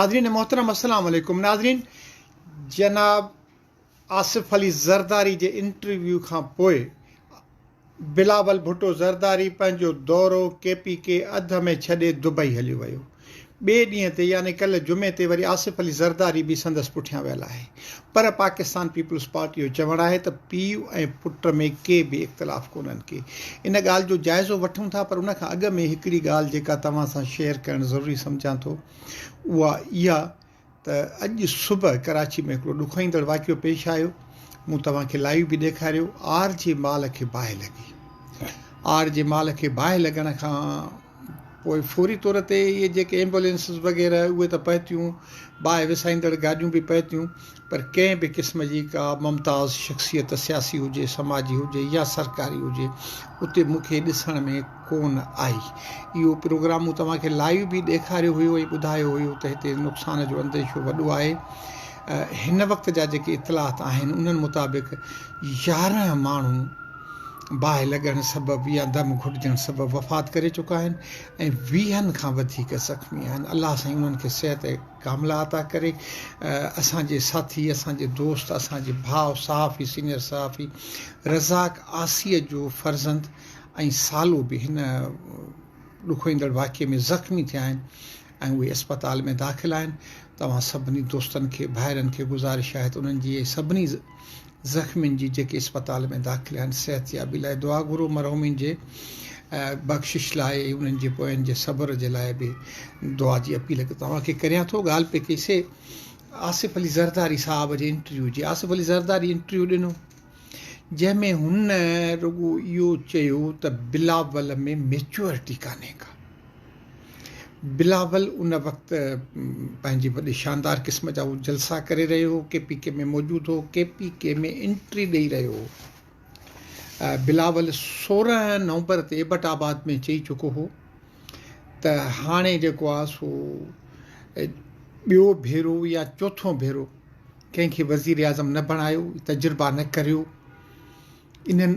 ناظرين محترم السلام عليڪم ناظرين جناب آصف علي زرداري جي انٽرويو کان پوء بلاول ڀٽو زرداري پنهنجو دورو ڪي پي ڪي اڌ ۾ ڇڏي دبئي هليو ويو ٻئي ڏينهن تي يعني ڪلهه جمعي تي وري آصف علي زرداري به سندس پٺيان ويل آهي پر پاڪستان پيپلز پارٽي جو چوڻ آهي ته پيء ۽ پٽ ۾ ڪي به اختلاف ڪونهن ڪي ان ڳالهه جو جائزو وٺون ٿا پر ان کان اڳ ۾ هڪڙي ڳالهه جيڪا توهان سان شيئر ڪرڻ ضروري سمجهان ٿو اها اها ته اڄ صبح ڪراچي ۾ هڪڙو ڏکوئيندڙ واقعو پيش آيو، مون توهان کي لائيو به ڏيکاريو، آر جي مال کي باهه لڳي. آر جي مال کي باهه لڳڻ کان پوء فوري طور تي اهي جيڪي ايمبولينسز وغيره اهي ته پهتيون، باهه وسائيندڙ گاڏيون به پهتيون پر ڪنهن به قسم جي ڪا ممتاز شخصيت سياسي هجي، سماجي هجي يا سرڪاري هجي اتي مون کي ڏسڻ ۾ ڪونه آئي. اهو پروگرام مون توهان کي لائيو به ڏيکاريو هيو ۽ ٻڌايو هيو ته هتي نقصان جو انديشو وڏو آهي. هن وقت جا جيڪي اطلاعات آهن انهن مطابق 11 ماڻهو باهه لڳڻ سبب يا دم گهٽجڻ سبب وفات ڪري چڪا آهن ۽ ويهن کان وڌيڪ زخمي آهن. الله سائين انهن کي صحت ڪامله عطا ڪري. اسان جي ساٿي، اسان جي دوست، اسان جي ڀاء صحافي سينيئر صحافي رزاق عاصيء جو فرزند ۽ سالو به هن ڏکوئيندڙ واقعي ۾ زخمي ٿيا آهن ۽ اهي اسپتال ۾ داخل آهن. توهان سڀني دوستن کي ڀائرن کي گذارش آهي ته انهن جي ۽ سڀني زخمين جي جيڪي اسپتال ۾ داخل آهن صحتيابي لاء دعا گهرو مرحومين جي بخشش لاء ۽ انهن جي پوين جي صبر جي لاء به دعا جي اپيل توهان کي ڪريان ٿو. ڳالهه پئي ڪئي سي آصف علي زرداري صاحب جي انٽرويو جي آصف علي زرداري انٽرويو ڏنو. جنهن ۾ هن رڳو اهو چيو ته بلاول ۾ ميچوئرٽي ڪانهي ڪا. بلاول ان وقت پنهنجي وڏي شاندار قسم جا هو جلسا ڪري رهيو هو، ڪي پي ڪي ۾ موجود هو، ڪي پي ڪي ۾ انٽري ڏئي رهيو هو. بلاول 16 نومبر تي ايبٽ آباد ۾ چئي چڪو هو ته هاڻي جيڪو آهي سو ٻيو ڀيرو يا چوٿون ڀيرو ڪنهن کي وزيراعظم نه بڻايو، تجربا نه ڪريو، انهن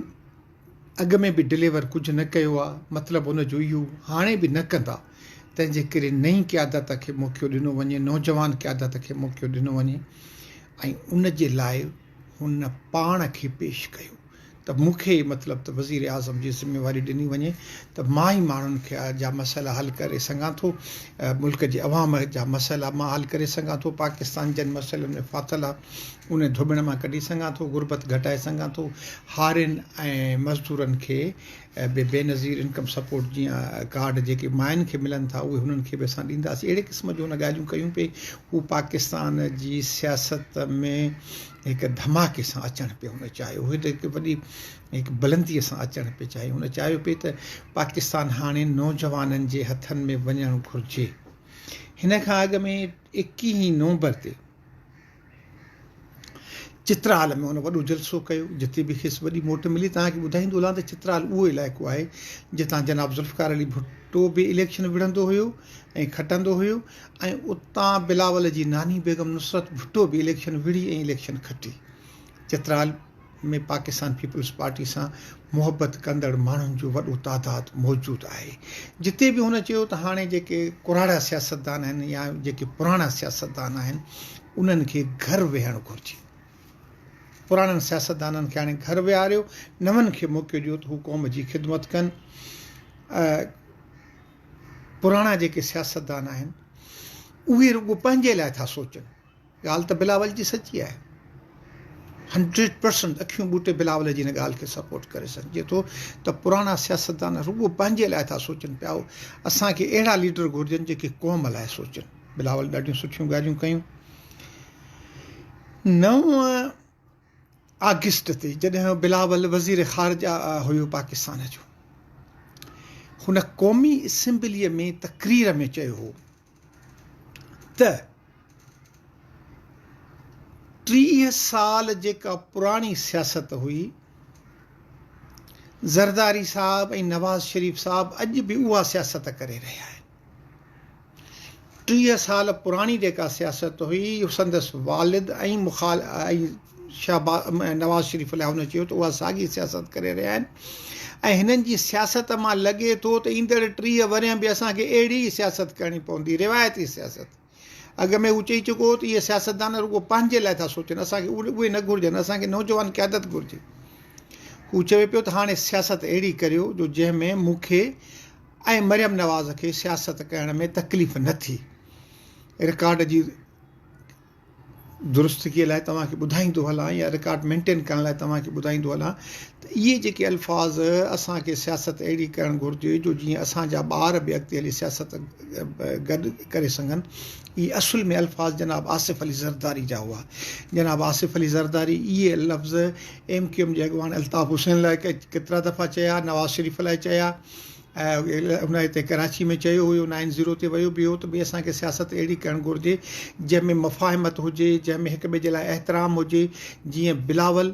اڳ ۾ به ڊليور ڪجهه نه ڪيو آهي، مطلب ان جو اهو هاڻي به نه ڪندا، تنهن جي ڪري نئين قيادت کي موقعو ڏنو وڃي، نوجوان قيادت کي موقعو ڏنو وڃي ۽ ان جي لاء هن پاڻ کي پيش ڪيو. ته مون کي مطلب ته وزير اعظم جي ذميواري ڏني وڃي ته مان ئي ماڻهن کي جا مسئلا حل ڪري سگهان ٿو، ملڪ جي عوام جا مسئلا مان حل ڪري سگهان ٿو، پاڪستان جن مسئلن ۾ ڦاٿل آهي ان ڌوٻڻ مان ڪڍي سگهان ٿو، غربت گهٽائي سگهان ٿو، هارين ۽ مزدورن کي به بينظير انڪم سپورٽ جيئن ڪارڊ جيڪي ماين کي ملن ٿا اهي هنن کي به اسان ڏينداسين اهڙي قسم جون هن ڳالهيون ڪيون پئي هو پاڪستان جي سياست ۾ هڪ ڌماڪي سان اچڻ پئي هن چاهيو هو ته هڪ وڏي هڪ بلنديء سان اچڻ پئي چاهيو هن چاهيو پئي ته پاڪستان هاڻي نوجوانن جي هٿن ۾ وڃڻ گهرجي هن کان اڳ ۾ ايڪيهين نومبر تي چترال ۾ هن وڏو جلسو ڪيو جتي به کيس وڏي موٽ ملي توهان کي ٻڌائيندو هلان ته چترال اهو علائقو آهي جتان جناب ذوالفقار علي ڀٽو به اليڪشن وڙهندو هيو ۽ کٽندو هيو ۽ اتان بلاول جي ناني بيگم نصرت ڀٽو به اليڪشن وڙهي ۽ اليڪشن کٽي. چترال ۾ پاڪستان پيپلز پارٽي سان محبت ڪندڙ ماڻهن جو وڏو تعداد موجود آهي. جتي به هن چيو ته هاڻي جيڪي ڪراڙا سياستدان آهن يا جيڪي پراڻا سياستدان آهن انهن کي گهر ويهڻ گهرجي. پراڻن سياستدانن کي هاڻي گهر ويهاريو، نون کي موقعو ڏيو ته هو قوم جي خدمت ڪن. پراڻا جيڪي سياستدان آهن اهي رڳو پنهنجي لاء ٿا سوچن. ڳالهه ته بلاول جي سچي آهي. هنڊريڊ پرسنٽ اکيون ٻوٽي بلاول جي ان ڳالهه کي سپورٽ ڪري سگهجي ٿو ته پراڻا سياستدان رڳو پنهنجي لاء ٿا سوچن پيا. اسان کي اهڙا ليڊر گهرجن جيڪي قوم لاء سوچن. بلاول ڏاڍيون سٺيون ڳالهيون ڪيون. نو آگسٽ تي جڏهن بلاول وزير خارجه هيو پاڪستان جو هن قومي اسيمبليء ۾ تقرير ۾ چيو هو ته 30 سال جيڪا پراڻي سياست هئي زرداري صاحب ۽ نواز شريف صاحب اڄ به اها سياست ڪري رهيا آهن. 30 سال پراڻي جيڪا سياست هئي سندس والد ۽ مخال ۽ شهباز نواز شريف لاء هن چيو ته اها ساڳي سياست ڪري رهيا آهن ۽ هنن جي سياست مان لڳي ٿو ته ايندڙ 30 ورهين به اسان کي اهڙي ئي سياست ڪرڻي پوندي روايتي سياست. اڳ ۾ هو چئي چڪو هو ته اهي سياستدان رڳو پنهنجي لاء ٿا سوچن، اسان کي اهي نه گهرجن، اسان کي نوجوان قيادت گهرجي. هو چوي پيو ته هاڻي سياست اهڙي ڪريو جو جنهن ۾ مون کي ۽ مريم نواز کي سياست ڪرڻ ۾ تڪليف نه ٿئي. رڪارڊ جي درستگيء لاء توهان کي ٻڌائيندو هلان يا رڪارڊ مينٽين ڪرڻ لاء توهان کي ٻڌائيندو هلان ته اهي جيڪي الفاظ اسان کي سياست اهڙي ڪرڻ گهرجي جو جيئن اسان جا ٻار به اڳتي هلي سياست گڏ ڪري سگهن اهي اصل ۾ الفاظ جناب آصف علي زرداري جا هئا جناب آصف علي زرداري اهي لفظ ايم ڪيو ايم جي اڳواڻ الطاف حسين لاء ڪيترا دفعا چيا نواز شريف لاء چيا ۽ هن هتي ڪراچي ۾ چيو هيو نائن زيرو تي ويو به هو ته ڀئي اسان کي سياست اهڙي ڪرڻ گهرجي جنهن ۾ مفاهمت هجي جنهن ۾ هڪ ٻئي جي لاء احترام هجي جيئن بلاول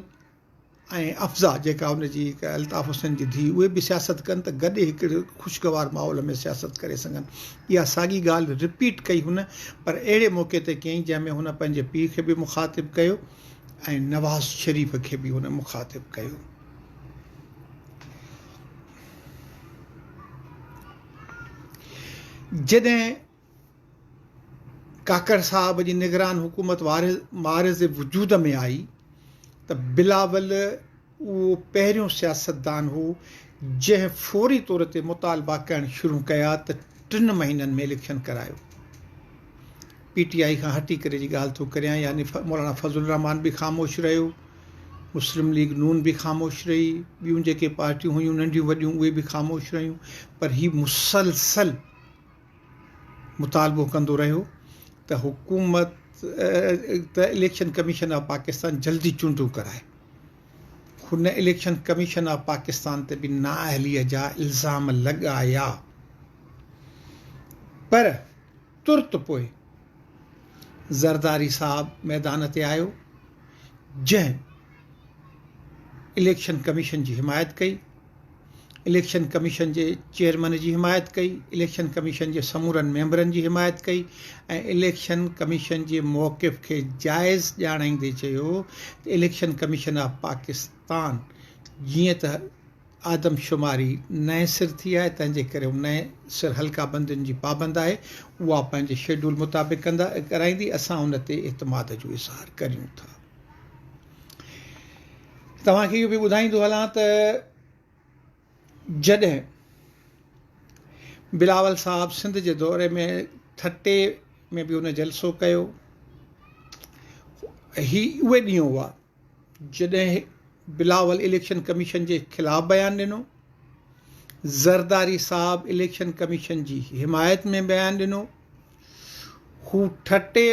۽ افزا جيڪا ان جي الطاف حسين جي ڌيء اهي به سياست ڪن ته گڏ هڪ خوشگوار ماحول ۾ سياست ڪري سگهن اها ساڳي ڳالهه رپيٽ ڪئي هن پر اهڙي موقعي تي ڪيائين جنهن ۾ هن پنهنجي پيء کي به مخاطب ڪيو ۽ نواز شريف کي به هن مخاطب ڪيو. جڏهن ڪاڪڙ صاحب جي نگران حڪومت معارض وجود ۾ آئي ته بلاول اهو پهريون سياستدان هو جنهن فوري طور تي مطالبا ڪرڻ شروع ڪيا ته ٽن مهينن ۾ اليڪشن ڪرايو. پي ٽي آء کان هٽي ڪري جي ڳالهه ٿو ڪريان يعني مولانا فضل الرحمان به خاموش رهيو، مسلم ليگ نون به خاموش رهي، ٻيون جيڪي پارٽيون هيون ننڍيون وڏيون اهي به خاموش رهيون پر هي مسلسل مطالبو ڪندو رهيو ته حڪومت ته اليڪشن ڪميشن آف پاڪستان جلدي چونڊون ڪرائي. هن اليڪشن ڪميشن آف پاڪستان تي به نااهلي جا الزام لڳايا پر ترت پوء زرداري صاحب ميدان تي آيو، جنهن اليڪشن ڪميشن جي حمايت ڪئي، اليڪشن ڪميشن جي چيئرمين جي حمايت ڪئي، اليڪشن ڪميشن جي سمورن ميمبرن جي حمايت ڪئي ۽ اليڪشن ڪميشن جي موقف کي جائز ڄاڻائيندي چيو ته اليڪشن ڪميشن آف پاڪستان جيئن ته آدمشماري نئين سر ٿي آهي تنهن جي ڪري هو نئين سر حلقه بندين جي پابند آهي اها پنهنجي شيڊول مطابق ڪندا ڪرائيندي اسان ان تي اعتماد جو اظهار ڪريون ٿا. توهان کي اهو به ٻڌائيندو هلان ته جڏهن بلاول صاحب سنڌ جي دوري ۾ ٺٽي ۾ به هن جلسو ڪيو هي اهي ڏينهن هئا جڏهن بلاول اليڪشن ڪميشن جي خلاف بيان ڏنو، زرداري صاحب اليڪشن ڪميشن جي حمايت ۾ بيان ڏنو، هو ٺٽي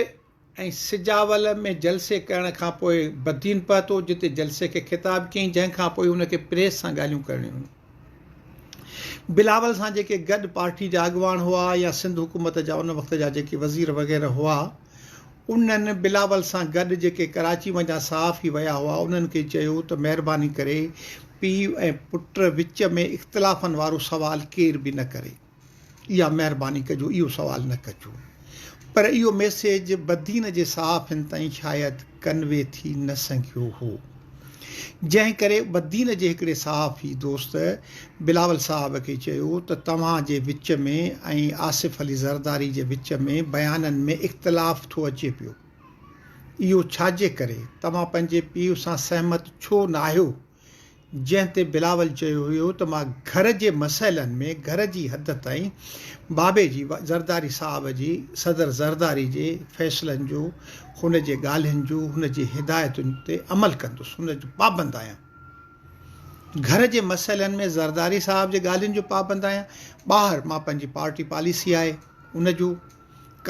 ۽ سجاول ۾ جلسي ڪرڻ کان پوء بدين پهتو جتي جلسي کي خطاب ڪيائين جنهن کان پوء هن کي پريس سان ڳالهيون ڪرڻيون هيون. بلاول سان جيڪي گڏ پارٽي جا اڳواڻ هئا يا سنڌ حڪومت جا ان وقت جا جيڪي وزير وغيره هئا انهن بلاول سان گڏ جيڪي ڪراچي منجهان صحافي ويا هئا انهن کي چيو ته مهرباني ڪري پيء ۽ پٽ وچ ۾ اختلافن وارو سوال ڪير به نه ڪري اها مهرباني ڪجو اهو سوال نه ڪجو پر اهو ميسيج بدين جي صحافين تائين شايد ڪنوي ٿي نه سگهيو هو. جنهن ڪري بدين جي هڪڙي صحافي دوست بلاول صاحب کي چيو ته توهان جي وچ ۾ ۽ آصف علي زرداري جي وچ ۾ بيانن ۾ اختلاف ٿو اچي پيو اهو ڇاجي ڪري توهان پنهنجي پيء سان سهمت ڇو ناهيو جنهن تي بلاول چيو هيو ته مان گهر جي مسئلن ۾ گهر جي حد تائين بابي جي زرداري صاحب جي صدر زرداري جي فيصلن جو هن جي ڳالهين جو هن جي هدايتن تي عمل ڪندس هن جو پابند آهيان گهر جي مسئلن ۾ زرداري صاحب جي ڳالهين جو پابند آهيان ٻاهر مان پنهنجي پارٽي پاليسي آهي ان جو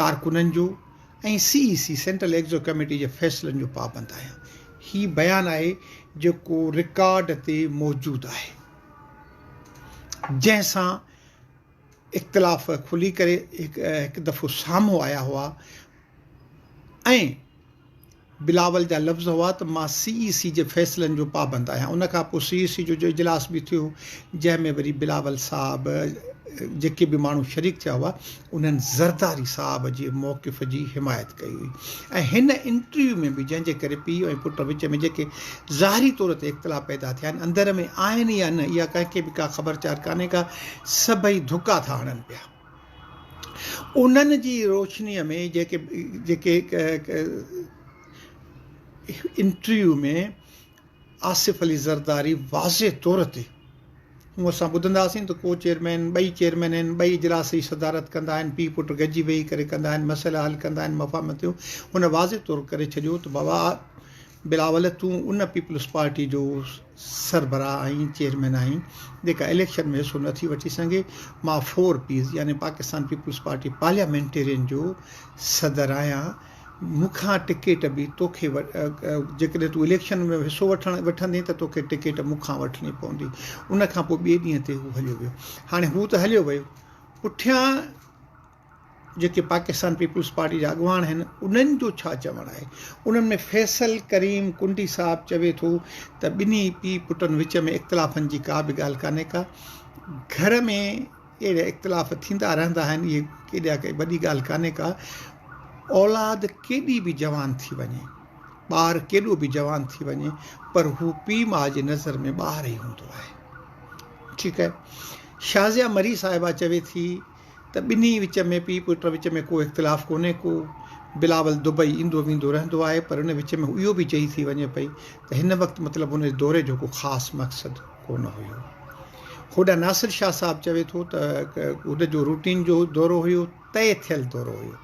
ڪارڪنن جو ۽ سي اي سي، سينٽرل ايگزو ڪميٽي، جي فيصلن جو پابند آهيان. هي بيان آهي جيڪو رڪارڊ تي موجود آهي. جنهن سان اختلاف کلي ڪري هڪ دفعو سامهون آيا هئا ۽ بلاول جا لفظ هئا ته مان سي اي سي جي فيصلن جو پابند آهيان. ان کان پوء سي اي سي جو اجلاس به ٿيو جنهن ۾ وري بلاول صاحب جيڪي به ماڻهو شريڪ ٿيا هئا انهن زرداري صاحب جي موقف جي حمايت ڪئي هئي ۽ هن انٽرويو ۾ به جنهن جي ڪري پيء ۽ پٽ وچ ۾ جيڪي ظاهري طور تي اختلاف پيدا ٿيا آهن اندر ۾ آهن يا نه اها ڪنهن کي به ڪا خبر چار ڪانهي ڪا سڀئي ڌڪا ٿا هڻن پيا. انهن جي روشنيء ۾ جيڪي جيڪي انٽرويو ۾ آصف علي زرداري واضح طور تي هو اسان ٻڌنداسين ته ڪو چيئرمين ٻئي چيئرمين آهن ٻئي اجلاس جي صدارت ڪندا آهن پيء پٽ گڏجي ويهي ڪري ڪندا آهن مسئلا حل ڪندا آهن مفاهمتيون هن واضح طور ڪري ڇڏيو ته بابا بلاول تون ان پيپلز پارٽي جو سربراهه آهين چيئرمين آهين جيڪا اليڪشن ۾ حصو نٿي وٺي سگهي مان فور پيز يعني پاڪستان پيپلز پارٽي پارليامينٽيرين جو صدر آهيان مون کان ٽڪيٽ به توکي جيڪڏهن تون اليڪشن ۾ حصو وٺڻ وٺندين ته توکي ٽڪيٽ مون کان وٺڻي پوندي. ان کان پوء ٻئي ڏينهن تي هو هليو ويو. هاڻي هو ته هليو ويو. پٺيان جيڪي پاڪستان پيپلز پارٽي جا اڳواڻ آهن انهن جو ڇا چوڻ آهي؟ انهن ۾ فيصل ڪريم ڪنڊي صاحب چوي ٿو ته ٻنهي پيء پٽن وچ ۾ اختلافن جي ڪا به ڳالهه ڪانهي ڪا. گهر ۾ اهڙا اختلاف ٿيندا رهندا آهن، اهي ڪيڏا ڪا وڏي ڳالهه ڪانهي ڪا. اولاد ڪيڏي به جوان ٿي وڃي، ٻار ڪيڏو به جوان ٿي وڃي، پر هو پيء ماء جي نظر ۾ ٻار ئي هوندو آهي. ٺيڪ آهي. شازيه مري صاحبه چوي ٿي ته ٻنهي وچ ۾ پيء پٽ وچ ۾ ڪو اختلاف ڪونهي ڪو. بلاول دبئي ايندو ويندو رهندو آهي، پر ان وچ ۾ اهو به چئي ٿي وڃي پئي ته هن وقت مطلب ان جي دوري جو ڪو خاص مقصد ڪونه هيو. هوڏانهن ناصر شاهه صاحب چوي ٿو ته هن جو روٽين جو دورو هيو، طئي ٿيل دورو هيو.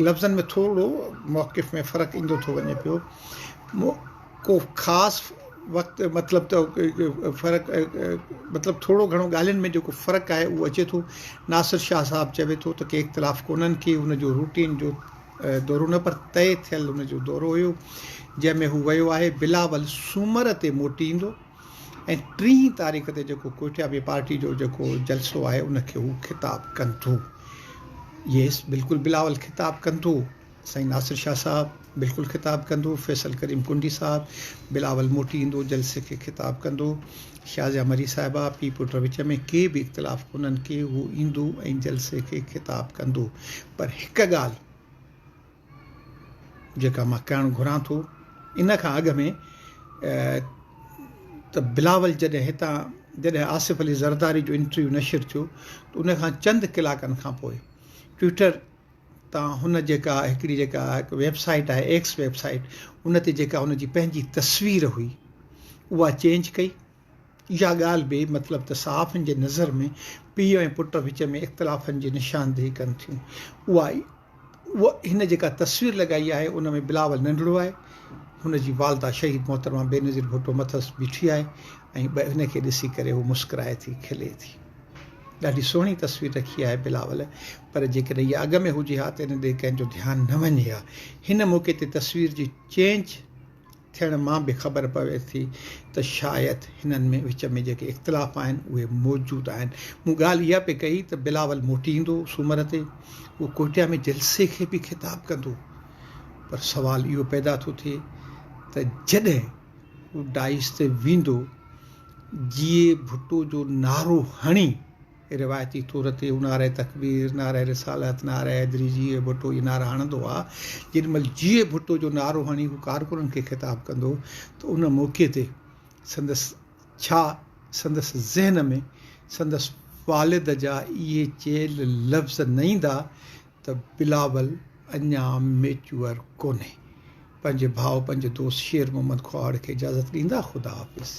لفظن ۾ ٿورڙو موقف ۾ فرق ايندو ٿو وڃي پيو. ڪو خاص وقت مطلب ته فرق مطلب ٿورو گهڻو ڳالهين ۾ جيڪو فرق آهي اهو اچي ٿو. ناصر شاهه صاحب چوي ٿو ته ڪي اختلاف ڪونهن ڪي هن جو روٽين جو دورو نه پر طئي ٿيل هن جو دورو هيو جنهن ۾ هو ويو آهي. بلاول سومر تي موٽي ايندو ۽ ٽيهين تاريخ تي جيڪو ڪوئٽيا ۾ پارٽي جو جيڪو جلسو آهي ان کي هو خطاب ڪندو. يس بلڪل بلاول خطاب ڪندو. سائين ناصر شاهه صاحب بلڪل خطاب ڪندو. فيصل ڪريم ڪنڊي صاحب بلاول موٽي ايندو جلسي کي خطاب ڪندو. شازيه مري صاحبه پيء پٽ وچ ۾ ڪي به اختلاف ڪونهن ڪي هو ايندو ۽ جلسي کي خطاب ڪندو پر هڪ ڳالهه جيڪا مان ڪرڻ گهران ٿو ان کان اڳ ۾ ته بلاول جڏهن هتان جڏهن آصف علي زرداري جو انٽرويو نشر ٿيو ته ان کان چند ڪلاڪن کان پوء ٽوئٽر تان هن جيڪا هڪڙي جيڪا هڪ ويب سائيٽ آهي ايڪس ويب سائيٽ ان تي جيڪا هن جي پنهنجي تصوير هئي اها چينج ڪئي اها ڳالهه به مطلب ته صحافين جي نظر ۾ پيء ۽ پٽ وچ ۾ اختلافن جي نشاندهي ڪن ٿيون اها اها هن جيڪا تصوير لڳائي آهي ان ۾ بلاول ننڍڙو آهي هن جي والده شهيد محترمه بينظير ڀٽو مٿس بيٺي آهي ۽ هن کي ڏسي ڪري هو مسڪرائي ٿي کلي ٿي ڏاڍي سهڻي تصوير رکي آهي بلاول پر جيڪڏهن اها اڳ ۾ هجي ها ته ان ڏي ڪنهن جو ڌيان نه وڃي ها. هن موقعي تي تصوير جي چينج ٿيڻ مان به خبر پوي ٿي ته شايد هنن ۾ وچ ۾ جيڪي اختلاف آهن اهي موجود آهن. مون ڳالهه اها پئي ڪئي ته بلاول موٽي ايندو سومر تي اهو ڪوئٽيا ۾ جلسي کي به خطاب ڪندو پر سوال اهو پيدا ٿو ٿئي ته جڏهن هو ڊائس تي ويندو، جيئي ڀٽو جو نعرو هڻي، روايتي طور تي هو نعره تڪبير، نعره رسالت، نعره حيدري، جيئي ڀٽو اهي نعرا هڻندو آ، جيڏي مهل جيئي ڀٽو جو نعرو هڻي هو ڪارڪنن کي خطاب ڪندو ته ان موقعي تي سندس ڇا سندس ذهن ۾ سندس والد جا اهي چيل لفظ نه ايندا ته بلاول اڃا ميچوئر ڪونهي. پنهنجي ڀاء پنهنجي دوست شير محمد کهاوڙ کي اجازت ڏيندا خدا حافظ.